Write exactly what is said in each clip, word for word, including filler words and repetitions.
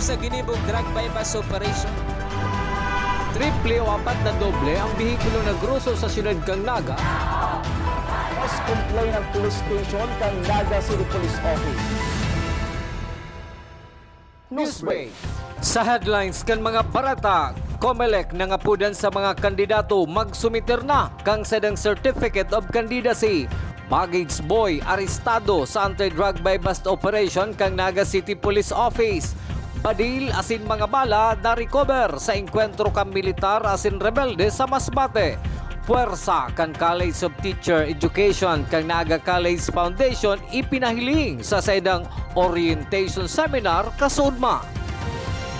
Sa ginibong drug buy-bust operation. Triple o apat na doble ang behikulo na groso sa siyudad kan Naga. Mas complain ang police station kan Naga City Police Office. Newsbreak. Sa headlines kan mga bareta, Comelec nangapodan sa mga kandidato magsumiter na kan saindang Certificate of Candidacy. Baggage boy arestado sa anti-drug buy-bust operation kan Naga City Police Office. Badil asin mga bala na-recover sa engkwentro kan militar asin rebelde sa Masbate. Pwersa kan College of Teacher Education kan Naga College Foundation ipinahiling sa saindang orientation seminar kasuodma.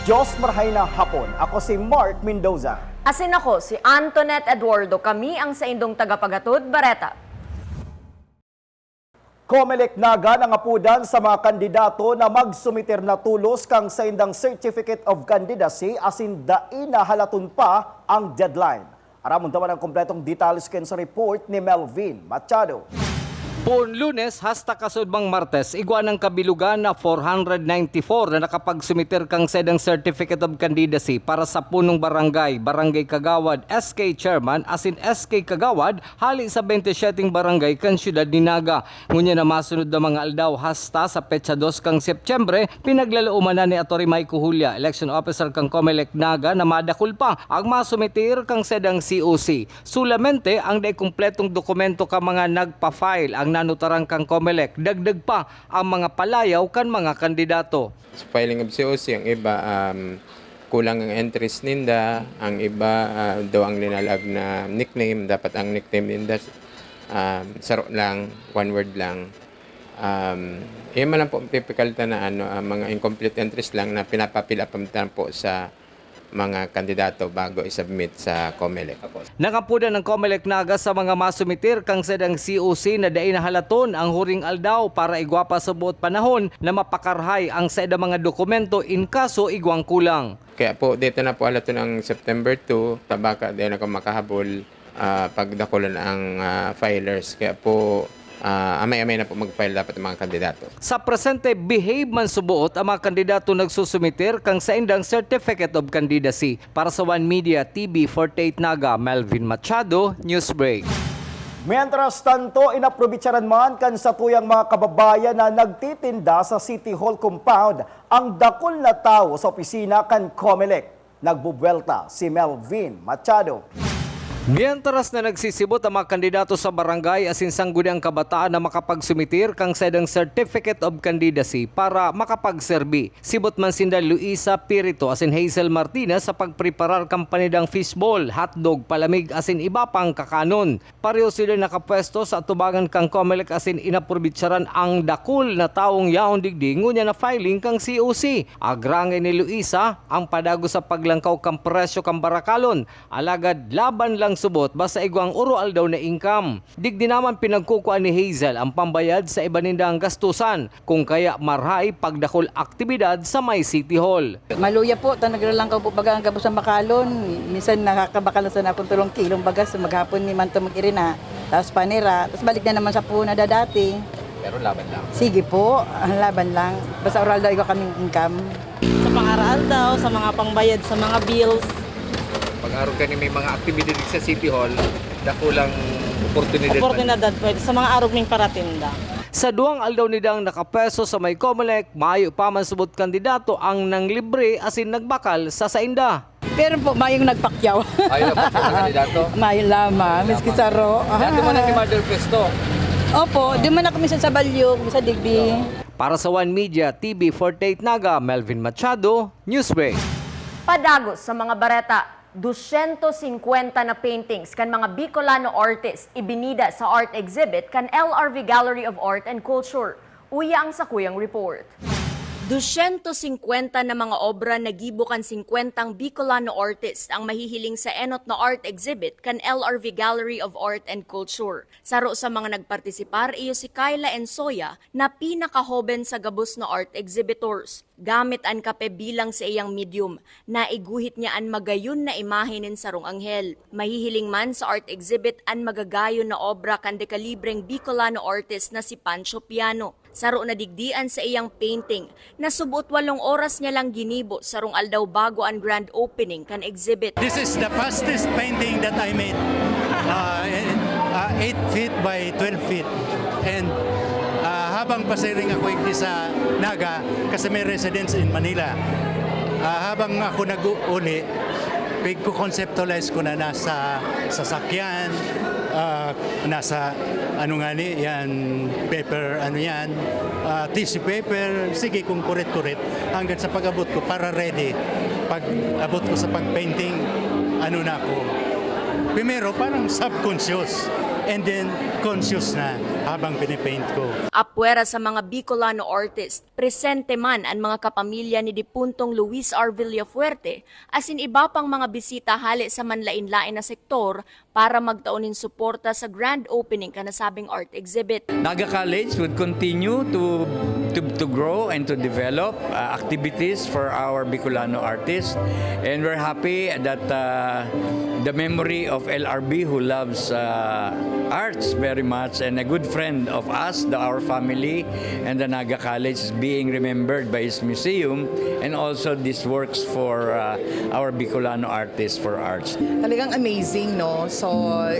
Diyos marhay na hapon. Ako si Mark Mendoza. Asin ako si Antoinette Eduardo. Kami ang saindong tagapagatod, Bareta. Comelec Naga nangapodan sa mga kandidato na magsumiter na tolos kan saindang Certificate of Candidacy asin dai na halaton pa ang deadline. Aramon ta man ang kompletong detalye kan sa report ni Melvin Machado. Poon Lunes hasta kasuodmang Martes, igwa nang kabilogan na four hundred ninety-four na nakapagsumiter kan saindang Certificate of Candidacy para sa punong barangay, barangay kagawad, S K chairman asin S K kagawad hali sa twenty-seven barangay kan siyudad ni Naga. Ngunyan na masunod na mga aldaw hasta sa petsa dos kan Setyembre, pinaglalooman na ni Attorney Mike Julia, election officer kan Comelec Naga, na madakul pa ang masumiter kan saindang C O C. Solamente ang dai kumpletong dokumento kan mga nagpa-file ang nanutaran kan Comelec, dagdag pa ang mga palayaw kan mga kandidato. Sa filing of C O C, ang iba, um, kulang ang entries ninda, ang iba, ah, daw ang linalaag na nickname, dapat ang nickname ninda, um, saro lang, one word lang. Um, iyan man lang po ang typical ta na ano, ah, mga incomplete entries lang na pinapa-fill up ta po sa mga kandidato bago i-submit sa Comelec. Nangapodan ang Comelec Naga sa mga masumiter kan saindang C O C na dai na halaton ang huring aldaw para igwa pa sa buot panahon na mapakarahay ang saindang mga dokumento in kaso igwang kulang. Kaya po, dito na po halaton ang September two, ta baka dai na ako makahabol, ah, pagdakulan ang, ah, filers. Kaya po, ah, amay-amay na po mag-file dapat ang mga kandidato. Sa presente, behave man suboot ang mga kandidato nagsusumiter kan saindang Certificate of Candidacy. Para sa One Media, T V forty-eight Naga, Melvin Machado, Newsbreak. Mientras tanto, inaprobitsaran man kan satuyang mga kababayan na nagtitinda sa City Hall compound ang dakul na tawo sa opisina kan Comelec. Nagbubuwelta si Melvin Machado. Mientras na nagsisibot ang mga kandidato sa barangay asin sangguniang kabataan na makapagsumiter kan saindang Certificate of Candidacy para makapagserbi. Sibot man sinda Luisa Pirito asin Hazel Martinez sa pagpreparar kan panindang fishball, hotdog, palamig asin iba pang kakanon. Pareho sila nakapwesto sa atubangan kan Comelec asin inaprobitsaran ang dakul na tawong yaon digdi ngunyan na filing kan C O C. Agrangay ni Luisa ang padagos sa paglangkaw kan presyo kan barakalon, alagad laban lang subot basta igwang oro-aldaw na income. Digdi naman pinagkukuan ni Hazel ang pambayad sa iba nindang gastusan, kung kaya marahay pagdakul aktibidad sa may City Hall. Maluya po, ta nagralangkaw po baga ang gabos sa bakalon. Minsan nakakabakal na sana akong tulong kilong bagas, maghapon ni manto mag-irina, tapos panira, tapos balik na naman sa puhunan na dati. Pero laban lang. Sige po, ang laban lang. Basta oral daw ikaw kaming income. Sa pangaraal daw, sa mga pangbayad sa mga bills. Pag-arog ka ni may mga aktibidad sa City Hall, dakulang oportunidad. Oportunidad pwede sa mga arog ming paratinda. Sa duwang aldaw nidang nakapeso sa may Comelec, mayo pa man subot kandidato ang nanglibre asin nagbakal sa sainda. Pero po, mayong nagpakyaw. Ayaw na po sa kandidato? Mayo lamang, miski saro. Dati mo na ni Mother Pesto? Opo, di man ako minsan sa Balyo, sa Digdi. Para sa One Media, T V forty-eight Naga, Melvin Machado, Newsbreak. Padagos sa mga bareta, dosyentos singkwenta na paintings kan mga Bicolano artist ibinida sa art exhibit kan L R V Gallery of Art and Culture. Uya ang sakuyang report. Dosyentos singkwenta na mga obra na gibo kan singkwentang Bicolano artist ang mahihiling sa enot na art exhibit kan L R V Gallery of Art and Culture. Saro sa mga nagpartisipar iyo si Kyla Ensoya na pinakahoben sa gabos na art exhibitors. Gamit an kape bilang saiyang medium, naiguhit niya an magayon na imahe nin sarong anghel. Mahihiling man sa art exhibit an magagayon na obra kan dekalibreng Bicolano artist na si Pancho Piano. Saro na digdi an saiyang painting na subot walong oras niya lang ginibo sarong aldaw bago an grand opening kan exhibit. This is the fastest painting that I made. Uh, uh, eight feet by twelve feet. And uh, habang pasiring ako igdi sa Naga, kasi may residence in Manila, uh, habang ako nag-uuli, pigko-conceptualize ko na nasa sasakyan, uh, nasa ano nga ni, yan, paper, ano yan, uh, tissue paper, sige kung kurit-kurit, hanggang sa pag-abot ko para ready. Pag-abot ko sa pag-painting, ano na ako. Primero, parang subconscious, and then conscious na habang pinipaint ko. Apwera sa mga Bicolano artist, presente man an mga kapamilya ni dipuntong Luis R. Villafuerte asin iba pang mga bisita hale sa manlain-lain na sektor para magtao nin suporta sa grand opening kan nasabing art exhibit. Naga College would continue to to, to grow and to develop uh, activities for our Bicolano artists, and we're happy that uh, the memory of L R B, who loves uh, arts very much and a good friend of us, the, our family, and the Naga College is being remembered by his museum, and also this works for uh, our Bicolano artists for arts. Talagang amazing, no? So,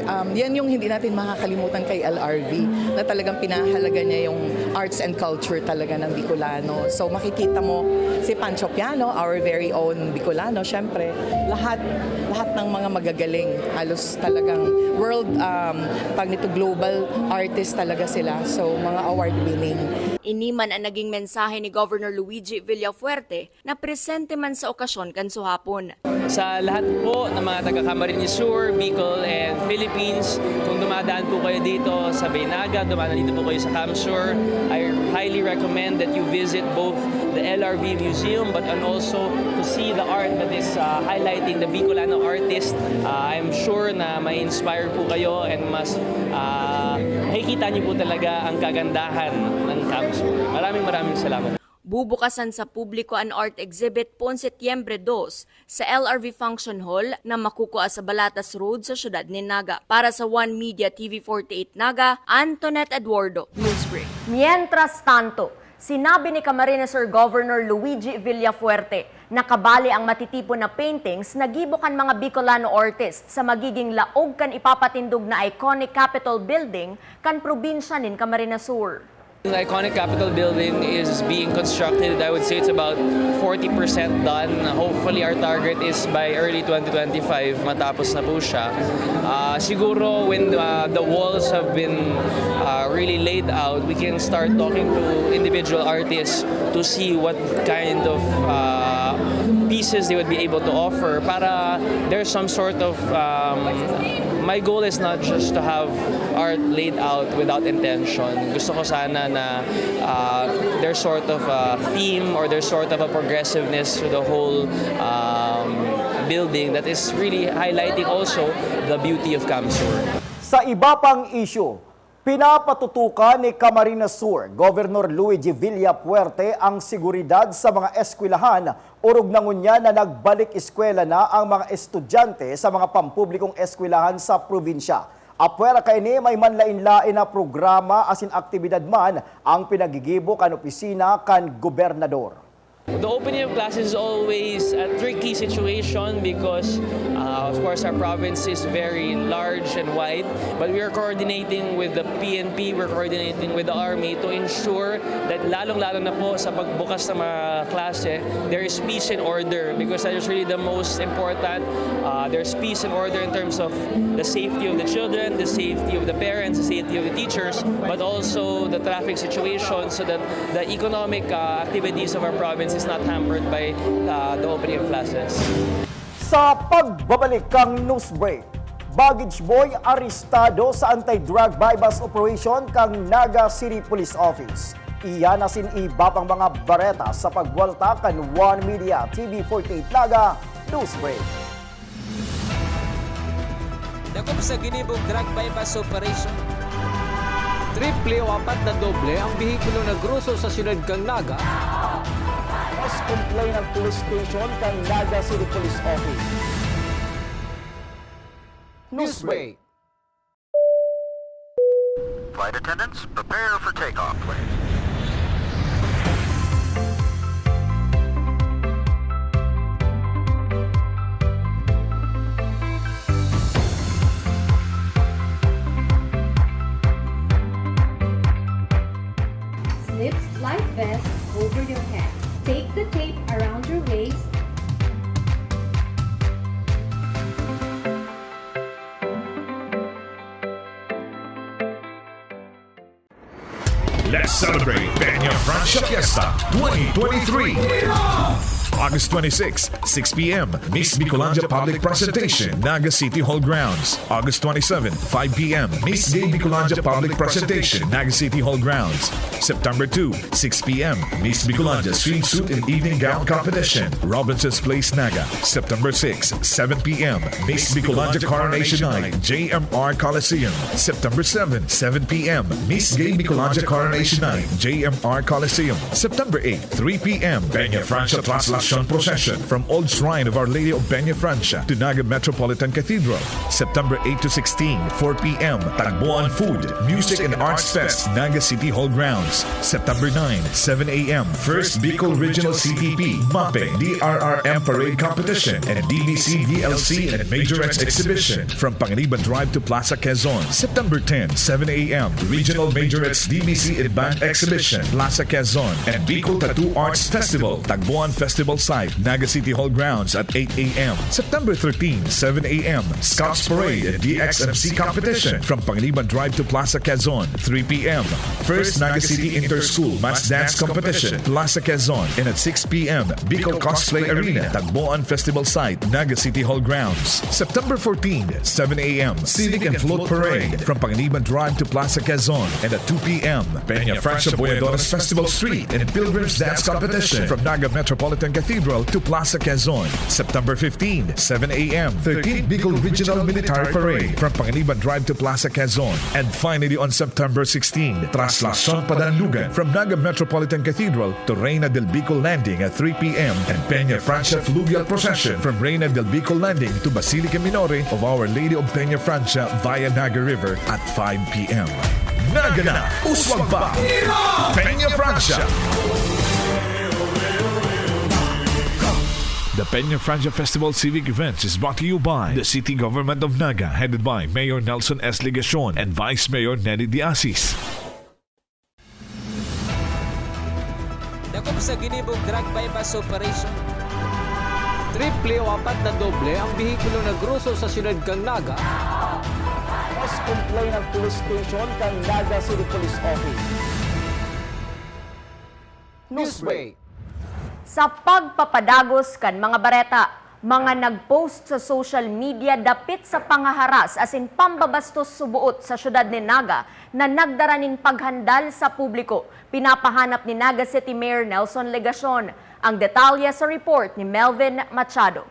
um, yan yung hindi natin makakalimutan kay L R V, na talagang pinahalaga niya yung arts and culture talaga ng Bicolano. So, makikita mo si Pancho Piano, our very own Bicolano, syempre, lahat, lahat ng mga magagaling, halos talagang world, um, tag nito, global artist talaga sila. So, mga award-winning. Ini man ang naging mensahe ni Governor Luigi Villafuerte na presente man sa okasyon kan suhapon. Sa lahat po ng mga taga Camarines Sur, Bicol, and Philippines, kung dumadaan po kayo dito sa Baynaga, dumadaan dito po kayo sa CamSur, I highly recommend that you visit both the L R V Museum but and also to see the art that is uh, highlighting the Bicolano artist. Uh, I'm sure na ma-inspire po kayo and mas uh, makikita niyo po talaga ang kagandahan ng CamSur. Maraming maraming salamat. Bubukasan sa publiko an art exhibit poon Setyembre dos sa L R V Function Hall na makukua sa Balatas Road sa siyudad nin Naga. Para sa One Media T V forty-eight Naga, Antoinette Eduardo, Newsbreak. Mientras tanto, sinabi ni Camarines Sur Governor Luigi Villafuerte na kabali ang matitipon na paintings na gibo kan mga Bicolano artists sa magiging laog kan ipapatindog na iconic Capitol Building kan probinsya nin Camarines Sur. The iconic Capitol building is being constructed. I would say it's about forty percent done. Hopefully, our target is by early twenty twenty-five, matapos na po siya. Uh, siguro when uh, the walls have been uh, really laid out, we can start talking to individual artists to see what kind of uh, pieces they would be able to offer para there's some sort of um, my goal is not just to have art laid out without intention. Gusto ko sana na uh, there's sort of a theme or there's sort of a progressiveness to the whole um, building that is really highlighting also the beauty of CamSur. Sa iba pang isyu, pinapatutukan ni Camarines Sur Governor Luigi Villafuerte ang seguridad sa mga eskwelahan, orog na ngunyan na nagbalik eskwela na ang mga estudyante sa mga pampublikong eskwelahan sa probinsya. Apwera kaini, may manlain-lain na programa asin aktibidad man ang pinagigibo kan opisina kan gobernador. The opening of classes is always a tricky situation because, uh, of course, our province is very large and wide, but we are coordinating with the P N P, we're coordinating with the Army to ensure that lalong-lalo na po sa pagbukas ng mga klase, there is peace and order because that is really the most important. Uh, there's peace and order in terms of the safety of the children, the safety of the parents, the safety of the teachers, but also the traffic situation so that the economic uh, activities of our province is not hampered by uh, the opening of classes. Sa pagbabalik kang news break, baggage boy arestado sa anti-drug buy-bust operation kang Naga City Police Office. Iyan asin iba pang mga bareta sa pagbuwalta kan One Media T V forty-eight Naga News Break. Dakop sa ginibong drug buy-bust operation. Triple o apat na doble ang behikulo na groso sa siyudad kan Naga. Mas complain ang police station kan Naga City Police Office. Newsbreak. Flight attendants, prepare for takeoff, please. Let's celebrate Peña Francia Fiesta twenty twenty-three. August twenty-six, six p m, Miss Bicolandia Public Presentation, Naga City Hall Grounds. August twenty-seven, five p m, Miss Gay Bicolandia Public Presentation, Naga City Hall Grounds. September two, six p m, Miss Bicolandia Swimsuit and Evening Gown Competition, Robinson's Place, Naga. September six, seven p m, Miss Bicolandia Coronation Night, J M R Coliseum. September seven, seven p m, Miss Gay Bicolandia Coronation Night, J M R Coliseum. September eight, three p m, Peña Francia Traslacion Procession from Old Shrine of Our Lady of Peña Francia to Naga Metropolitan Cathedral. September eight to sixteen, four p m, Tagboan Food, Music and Arts Fest, Naga City Hall Grounds. September nine, seven a m, First Bicol Regional C T P, MAPEH, D R R M Parade Competition, and D B C D L C and Majorettes Exhibition from Panganiban Drive to Plaza Quezon. September ten, seven a m, Regional Majorettes D B C and Band Exhibition, Plaza Quezon, and Bicol Tattoo Arts Festival, Tagboan Festival Site, Naga City Hall Grounds at eight a m. September thirteen, seven a m, Scouts Parade and D X M C Competition from Panganiban Drive to Plaza Quezon, three p m. First Naga City Inter-School Mass Dance Competition, Plaza Quezon, and at six p m, Bicol Cosplay Arena, Tagboan Festival Site, Naga City Hall Grounds. September fourteen, seven a m, Civic and Float Parade from Panganiban Drive to Plaza Quezon, and at two p m, Peña Francia Boyadores Festival Street and Pilgrims Dance Competition from Naga Metropolitan Cathedral to Plaza Quezon. September fifteen, seven a m, thirteenth Bicol Regional Military Parade from Panganiban Drive to Plaza Quezon. And finally, on September sixteen, Traslacion Padanlugan from Naga Metropolitan Cathedral to Reina del Bicol Landing at three p m, and Peña Francia Fluvial Procession from Reina del Bicol Landing to Basilica Minore of Our Lady of Peña Francia via Naga River at five p m. Naga na! Uswag pa! Peña Francia! The Peña Francia Festival Civic Events is brought to you by the City Government of Naga, headed by Mayor Nelson S. Legacion and Vice Mayor Nelly Diasis. Dakop sa ginibong drug buy-bust operation. Triple o apat na doble ang behikulo na groso sa siyudad kan Naga. Mas complaint ang police station kan Naga City Police Office. Newsbreak. Sa pagpapadagos kan mga bareta, mga nag-post sa social media dapit sa pangaharas asin pambabastos suboot sa siyudad nin Naga na nagdara nin paghandal sa publiko, pinapahanap ni Naga City Mayor Nelson Legacion. Ang detalye sa report ni Melvin Machado.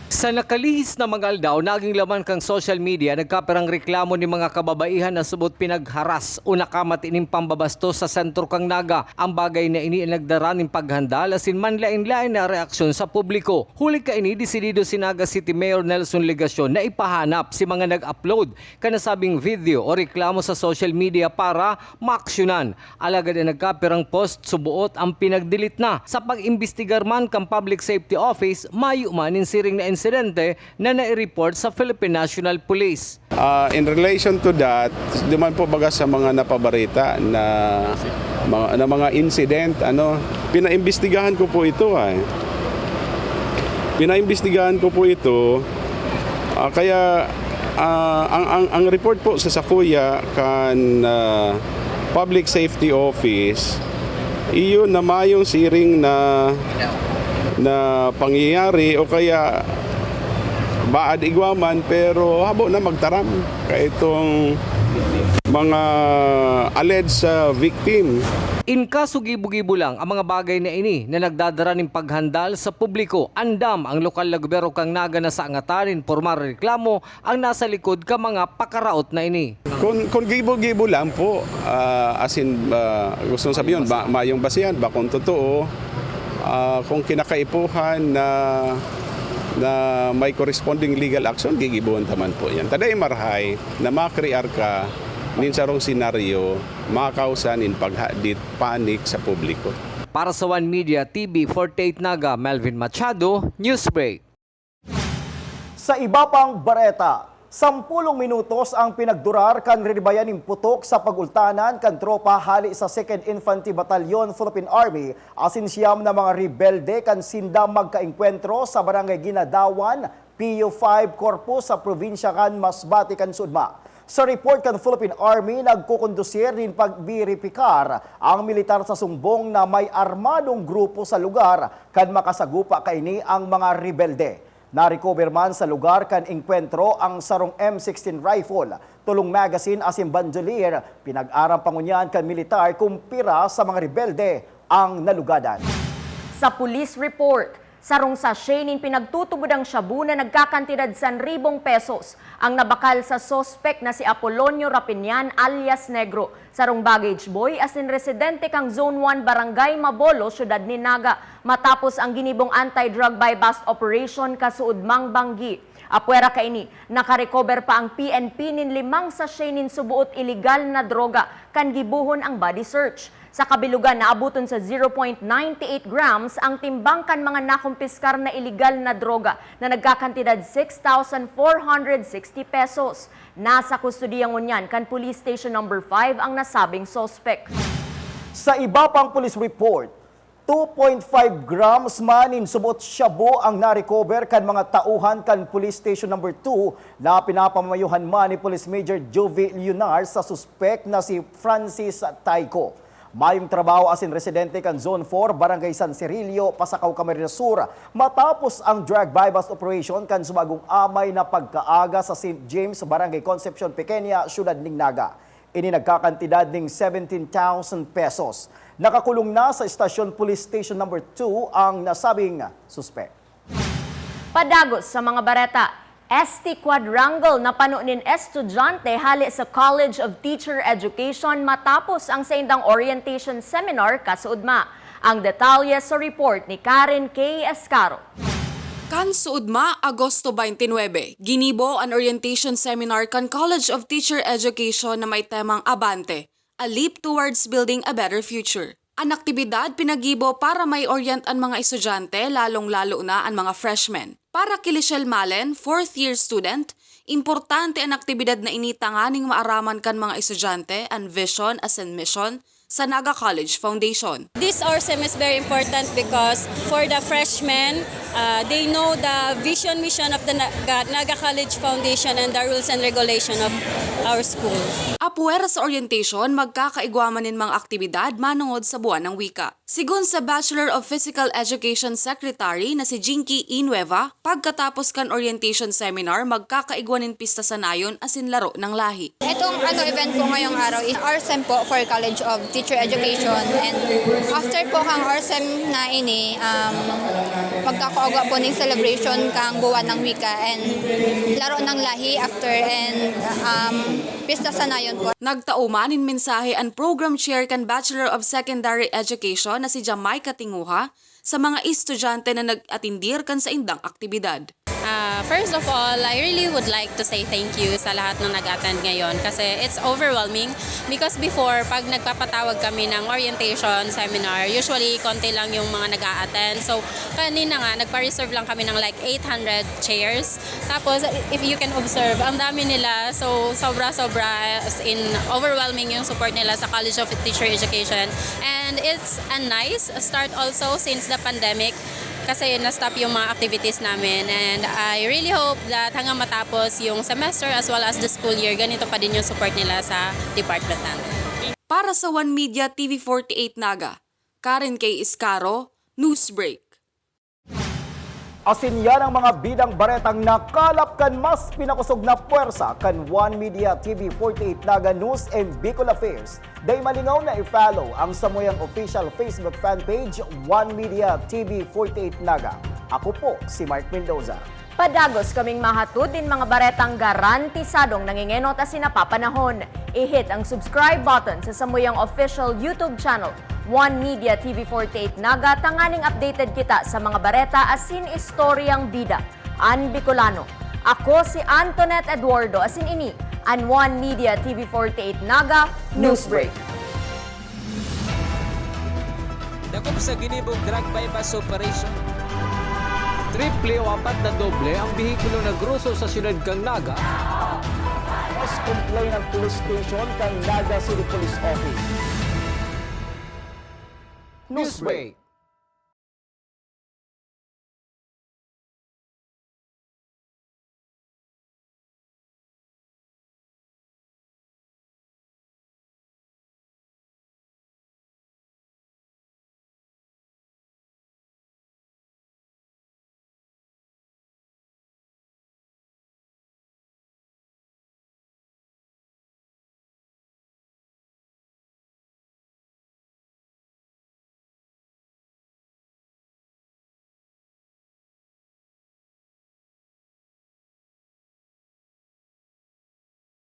Sa nakalihis na mga aldaw, naging laman kan social media nagkapirang reklamo nin mga kababaihan na subot pinagharas o nakamati nin pambabastos sa sentro kan Naga. Ang bagay na ini an nagdara nin paghandal asin manlaen-laen na reaksyon sa publiko. Huli kaini, desidido si Naga City Mayor Nelson Legacion na ipahanap si mga nag-upload kan nasabing video o reklamo sa social media para maaksyonan. Alagad an nagkapirang post suboot an pinag-delete na. Sa pag-imbestigar man kan Public Safety Office, mayo man nin siring na insidente na nai-report sa Philippine National Police. Ah, in relation to that, duman po baga sa mga napabarita na mga, na mga incident, ano, pinaimbestigahan ko po ito, ay. Pinaimbestigahan ko po ito. Ah, kaya, ah, ang, ang, ang report po sa sakuya kan, ah, Public Safety Office, iyo na mayong siring na, na pangyayari o kaya baad igwa man, pero habo na magtaram kaitong mga alleged, ah, victim. In kaso gibo-gibo lang ang mga bagay na ini na nagdadara nin paghandal sa publiko, andam ang lokal na gobyerno kan Naga na sangatan nin pormal na reklamo ang nasa likod kan mga pakaraot na ini. Kun, kun gibo-gibo lang po, ah, as in, ah, gustong sabihin, ba, mayong basihan, bakong totoo, ah, kung kinakaipuhan na, na may corresponding legal action, gigibohon ta man po yan. Ta dai marahay na makrear ka nin sarong senaryo, makausa nin paghadit, panic sa publiko. Para sa One Media T V forty-eight Naga, Melvin Machado, Newsbreak. Sa iba pang bareta, sampulong minutos ang pinagdurar kan rinibayan nin putok sa pag-ultanan kan tropa hale sa Second Infantry Battalion, Philippine Army, asin siyam na mga rebelde kan sinda magkaengkwentro sa Barangay Ginadawan, P U five Corpus, sa probinsya kan Masbate kan Sudma. Sa report kan Philippine Army, nagkukondusir nin pagberipikar ang militar sa sumbong na may armadong grupo sa lugar kan makasagupa kaini ang mga rebelde. Narecover man sa lugar kan engkwentro ang sarong M sixteen rifle, tolong magazine asin bandolier. Pinag-aram pa ngunyan kan militar kung pira sa mga rebelde ang nalugadan. Sa police report, sarong sachet nin pinagtutubodang shabu na nagkakantidad san ribong pesos ang nabakal sa suspek na si Apolonio Rapinian alias Negro, sarong baggage boy asin residente kan Zone one, Barangay Mabolo, Syudad nin Naga, matapos ang ginibong anti-drug buy-bust operation kasuodmang banggi. Apwera kaini, nakarecover pa ang P N P nin limang sachet nin suboot iligal na droga kan gibohon ang body search. Sa kabilugan, naaboton sa zero point nine eight grams ang timbang kan mga nakumpiskar na iligal na droga na nagkakantidad six thousand four hundred sixty pesos. Nasa kustodiya ngunyan kan Police Station Number five ang nasabing suspek. Sa iba pang police report, two point five grams man nin suboot shabu ang narecover kan mga tauhan kan Police Station Number two na pinapamayohan man ni Police Major Jovie Leonar sa suspek na si Francis Taico. Mayong trabaho asin residente kan Zone four, Barangay San Cirillo, Pasacao, Camarines Sur, matapos ang drug buy-bust operation kan subagong amay na pagkaaga sa Saint James, Barangay Concepcion Pequeña, Syudad nin Naga. Ini nagkakantidad ning seventeen thousand pesos. Nakakulong na sa Estasyon Police Station Number two ang nasabing suspek. Padagos sa mga bareta, S T Quadrangle napano nin estudyante hale sa College of Teacher Education matapos ang saindang orientation seminar kasuodma. Ang detalye sa report ni Karen K. Escaro. Kan suodma, Agosto twenty-nine, ginibo an orientation seminar kan College of Teacher Education na may temang Abante, A Leap Towards Building a Better Future. An aktibidad pinagibo para mai-orient an mga estudyante, lalong-lalo na an mga freshmen. Para ki Lichelle Malen, fourth year student, importante an aktibidad na ini tanganing maaraman kan mga estudyante an vision asin mission sa Naga College Foundation. This ORSEM is very important because for the freshmen, uh, they know the vision, mission of the Naga, Naga College Foundation and the rules and regulation of our school. Apwera sa orientation, magkakaigwa man nin mga aktibidad manongod sa Buwan ng Wika. Sigon sa Bachelor of Physical Education Secretary na si Jinky E. Nueva, pagkatapos kan orientation seminar, magkakaigwa nin pista sanayon asin laro ng lahi. Itong ano, event po ngayong araw is ORSEM po for College of Teacher Education, and after po kang ORSEM na ini, um, magkakaugwa po ning celebration kang Buwan ng Wika and laro ng lahi after and, um, pista sanayon po. Nagtao man nin mensahe an program chair kan Bachelor of Secondary Education na si Jamaica Tinguha sa mga estudyante na nag-atindir kan saindang aktibidad. Ah, first of all, I really would like to say thank you sa lahat ng nag-attend ngayon kasi it's overwhelming because before, pag nagpapatawag kami ng orientation seminar, usually konti lang yung mga nag-a-attend. So, kanina nga, nagpa-reserve lang kami ng like eight hundred chairs. Tapos, if you can observe, ang dami nila. So, sobra-sobra, as in, overwhelming yung support nila sa College of Teacher Education. And it's a nice start also since the pandemic. Kasi na-stop yung mga activities namin. And I really hope that hanggang matapos yung semester as well as the school year, ganito pa din yung support nila sa department namin. Para sa One Media T V forty-eight Naga, Karen K. Iscaro, Newsbreak. Asin yan ang mga bidang baretang nakalap kan mas pinakosog na pwersa kan One Media T V forty-eight Naga News and Bicol Affairs. Dai malingaw na i-follow ang samuyang official Facebook fan page, One Media T V forty-eight Naga. Ako po si Mark Mendoza. Padagos kaming mahatod nin mga baretang garantisadong nangengenot asin napapanahon. I-hit ang subscribe button sa samuyang official YouTube channel, One Media T V forty-eight Naga, tanganing updated kita sa mga bareta asin istoryang bida an Bicolano. Ako si Antoinette Eduardo, asin ini an One Media T V forty-eight Naga Newsbreak. Dakop sa ginibong drug buy-bust operation. Triple o apat na doble ang behikulo na groso sa siyudad kan Naga. Mas complain ang police station kan Naga City Police Office. Newsbreak.